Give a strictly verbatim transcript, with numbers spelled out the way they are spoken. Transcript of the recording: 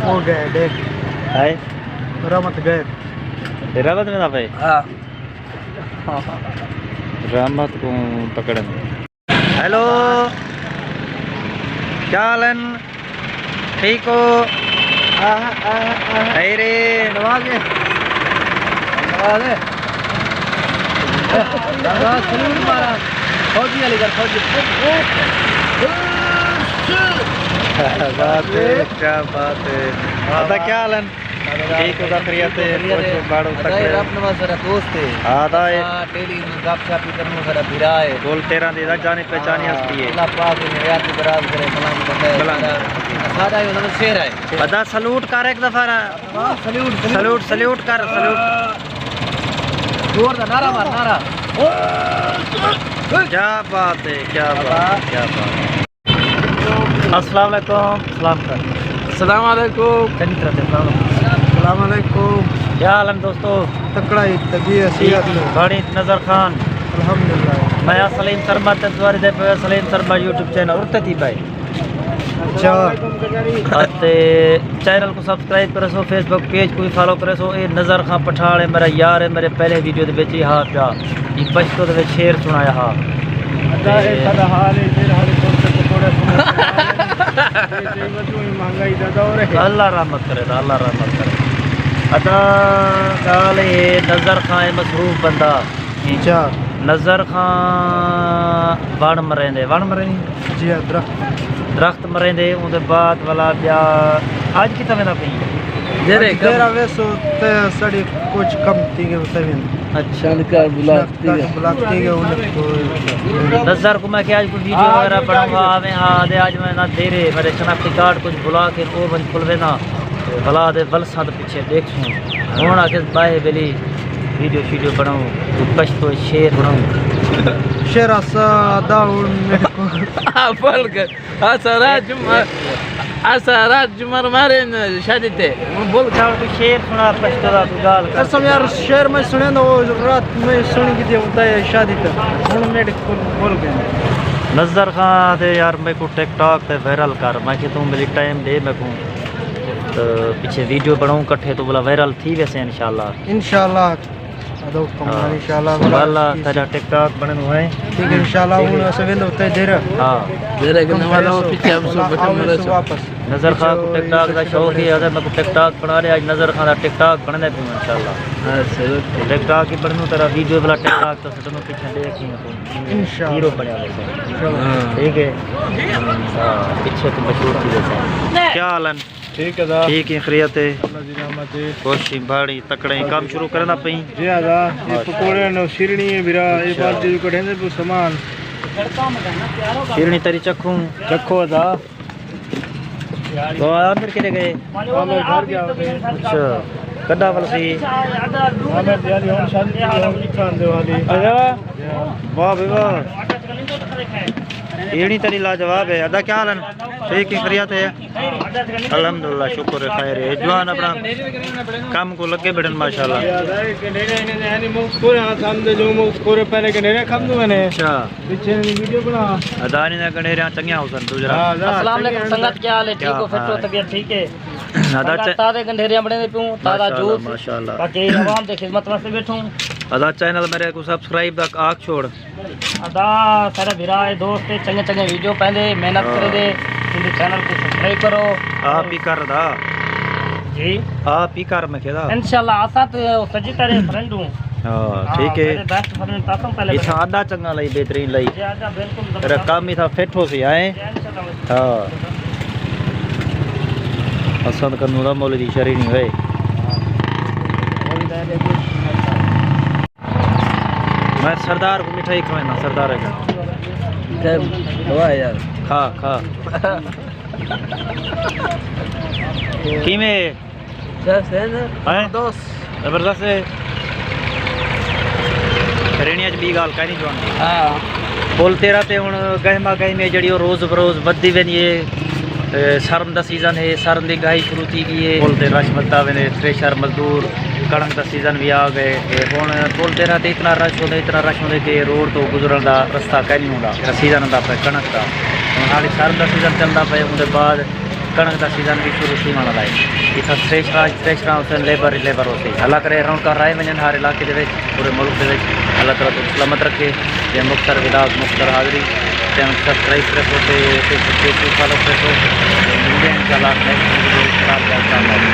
ہو گئے، ݙیکھ۔ ہائے۔ رحمت گئے۔ رحمت میں نہ پئے؟ ہاں۔ رحمت کو پکڑن۔ ہیلو، کیا حال ہیں؟ ٹھیک ہو؟ آہ، آہ، آہ۔ خیر ہے؟ نماز ہے۔ نماز ہے۔ نماز سلوٹ مارا۔ فوجی علی گڑھ، فوجی۔ کیا بات ہے، کیا بات ہے۔ ادا کیا حال ہیں؟ ٹھیک ہو، خیریت ہے؟ خیریت ہے۔ خوش ہو، باڑو، ادا تکڑے ہو؟ رب نواز سارا دوست ہے۔ ہاں، ادا ہے۔ ہاں، ڈیلی گپ شپ کرݨ سارا بھرا ہے۔ گل تیرہ دی ادا جانی پہچانی ہاں، ہستی ہے۔ اللہ پاک انہیں حیات دراز کرے، سلام بندہ ہے بلند۔ سارا۔ سارا ہی انہاں دا شعر ہے۔ ادا سلوٹ کر ایک دفعہ را۔ ہاں، سلوٹ، سلوٹ۔ سلوٹ، سلوٹ کر، سلوٹ۔ زور دا نعرہ مار، نعرہ۔ کیا بات ہے، کیا بات ہے، کیا بات ہے۔ السلام علیکم۔ سلام کر۔ السلام علیکم۔ چنگی طرح تے سلام۔ السلام علیکم۔ کیا حال ہیں دوستو؟ تکڑا ہی، طبیعت، ٹھیک صحت۔ ہی۔ بڑی نظر خان۔ الحمدللہ۔ میں سلیم سرما تے دواری دے پے سلیم سرما یوٹیوب چینل ارتے تھی بھائی۔ اچھا۔ اتے چینل کو سبسکرائب کرے سو، فیس بک پیج کو بھی فالو کرے سو۔ اے نظر خان پٹھاڑ ہے، میرا یار ہے، میرے پہلے ویڈیو دے وچ ہی ہا پیا۔ اے پشتو دے وچ شعر سݨایا ہا۔ ادا اے تے ساݙا حال ہے، شعر حال کون سے پکوڑے سموسے کھا رہے ہیں۔ اے تے وجوں ہی مہنگائی دا دور ہے۔ اللہ رحمت کرے دا، اللہ رحمت کرے۔ ادا ڳالھ ہے، نظر خان ہے مصروف بندہ۔ اچھا۔ نظر خان وݨ مریندے، وݨ مریندے؟ جی ہاں، درخت۔ درخت مریندے، اوندے بعد والا ٻیا اڄ کتھاں ویندا پئی؟ جیڑھے اڄ کم ݙیرہ ویسو تے ساݙی کجھ کم تھی ڳئے اتھے ویندے۔ اچھا۔ کݨکا بلاک تھی ڳئے۔ کݨکا بلاک تھی ڳئے، انہیں کوئی نظر کو میں کہ اڄ کوئی ویڈیو وغیرہ بݨاؤں گا، آویں ہا، تے اڄ میں نہ ݙیرے، میݙے شناختی کارڈ کجھ بھلا کے او ونڄ کھلوینداں، بھلا دے ولساں تے پچھے ݙیکھسوں۔ ہݨ آکھے ٻاہے ویلی ویڈیو شیڈیو بݨاؤں، کوئی پشتو شعر بݨاؤں۔ شعر اساں دا ہݨ میݙے کول۔ آ، بول کر۔ اساں رات جمعہ، اساں رات جمعہ مارے ن شادی تے۔ ہݨ بول۔ اچھا، ہݨ کوئی شعر سݨا، پشتو دا کوئی ڳالھ کر۔ قسم یار، شعر میں سݨے نا، او رات میں سݨ کے تے ہوتا ہے شادی تے۔ ہݨ میݙے کول بول گئے۔ نظر خان تے یار میکوں ٹک ٹاک تے وائرل کر، میں کہ توں ملی ٹائم ݙے میکوں۔ تے پچھے ویڈیو بݨاؤں کٹھے، توں بلا وائرل تھی ویسے انشاءاللہ۔ انشاءاللہ۔ ادو کم ہاں۔ انشاءاللہ، سبحان اللہ، تیرا ٹک ٹاک بݨن ہوئے۔ ٹھیک ہے، انشاءاللہ، ہݨ اساں ویندے اتھے ݙیرہ۔ ہاں۔ ݙیرہ کنے والا ہو، پچھے ہم سب بچے ملے سو۔ واپس۔ نظر خان کو ٹک ٹاک دا شوق ہے، اگر میں کو ٹک ٹاک بݨا لے، اڄ نظر خان دا ٹک ٹاک بݨدے پیوں انشاءاللہ۔ ہاں، ضرور۔ ٹک ٹاک ہی بݨدوں، تیرا ویڈیو والا ٹک ٹاک تے سٹوں پچھے ݙیکھ کے تو انشاءاللہ۔ ہیرو بݨیا ویسے۔ ہاں۔ ٹھیک ہے؟ ہاں، پچھے تو مشہور تھی ویسے۔ کیا حال ہے؟ ٹھیک ہے دا۔ ٹھیک ہے، خیریت ہے؟ اللہ دی رحمت ہے۔ خوش ہیں، بھاڑی تکڑے ہیں، کم شروع کرنا پئی۔ جی ہا دا، یہ پکوڑے نو شیرنی ہے بھرا، یہ اچھا۔ بار جو کٹھے دے پو سامان۔ شیرنی تیری چکھوں۔ چکھو دا۔ تو عامر کدے ڳئے؟ عامر گھر ڳیا ہوندے۔ اچھا۔ کݙا ول سی؟ عامر دی علی ہݨ شادی تھی، ہݨ کتھاں آندے والی۔ اچھا۔ واہ بھائی واہ۔ شیرنی تیری لاجواب ہے۔ ادا کیا حال ہے؟ ٹھیک ہے، خیریت ہے؟ الحمدللہ، شکر ہے، خیر ہے۔ جوان اپݨا کم کو لڳے ٻیٹھن ماشاءاللہ۔ یار، اے گنڈھیرے انہیں نے ہنی منہ کھورے ہاں، سامنے جو منہ کھورے پہلے گنڈھیرے کھم دو میں نے۔ اچھا۔ پچھے ویڈیو بݨا۔ ادا انہیں نے گنڈھیرے چنگیاں ہوسن، دوجرا۔ ہاں، ادا، اچھا۔ السلام علیکم سنگت، کیا حال ہے؟ ٹھیک ہو؟ فٹ ہو؟ طبیعت ٹھیک ہے؟ ادا سنگت، چ-، تازے گنڈھیرے بݨیندے پیوں، تازہ ماشاءاللہ، جوس۔ ماشاءاللہ۔ باقی عوام دے خدمت واسطے ٻیٹھوں۔ ادا چینل میرے کو سبسکرائب دا آکھ چھوڑ۔ ادا سارا بھرا ہے، دوست ہے، چنگے چنگے ویڈیو پیندے، محنت ہاں۔ کریندے، ان دے چینل کو سبسکرائب کرو۔ آپ ہی کر دا۔ جی۔ آپ ہی کر، میں کہدا۔ انشاءاللہ، اساں تے او سجی تیرے فرینڈ ہوں۔ ہاں، ہاں، ٹھیک ہے۔ میرے بیسٹ فرینڈ تاں تم پہلے اتھاں بنے۔ ادا چنگا لئی، بہترین لئی۔ جی، ادا بالکل تیرا زبردست۔ کم اتھاں فٹ ہو سی، آئے؟ جی، انشاءاللہ۔ ہاں۔ اساں کنوں دا مولوی شری نہیں ہوئے۔ ہاں۔ میں سردار کو مٹھائی کھوائنا، سردار ہے۔ کیا ہوا ہے یار؟ کھا، کھا۔ کیویں؟ بس ہے نا؟ ہیں؟ دوست۔ زبردست ہے۔ رہݨی اچ ٻی ڳالھ کائنی جوان۔ ہاں۔ پل تیرہ تے ہݨ گہما گہمی ہے جیڑھی او روز بروز ودھدی ویندی ہے۔ اے، سرن دا سیزن ہے، سرن دی گاہی شروع تھی ڳئی ہے۔ پل تے رش ودھدا ویندے، تھریشر مزدور کݨک دا سیزن وی آ ڳئے۔ تے ہݨ پل تے رہ تے اتنا رش ہوندے، اتنا رش ہوندے کہ روڈ توں گزرݨ دا رستہ کائنی ہوندا۔ جیڑھا سیزن ہوندا پئے کݨک دا، ہݨ حالی سرد دا سیزن چلدا پئے، اوندے بعد کݨک دا سیزن وی شروع تھیوݨ والا ہے۔ اتھاں تھریشراں، تھریشراں ہوسن، لیبر، لیبر ہوسی۔ اللہ کرے رونقاں رہے ونڄن ہر علاقے دے وچ، پورے ملک دے وچ۔ اللہ تعالیٰ تہاکوں سلامت رکھے۔ تے مختصر ولاگ، مختصر حاضری۔ چینل سبسکرائب کریسو تے فیس بک پیج کوں فالو کریسو۔ تے ملدے ہیں انشاءاللہ نیکسٹ ویڈیو دے نال۔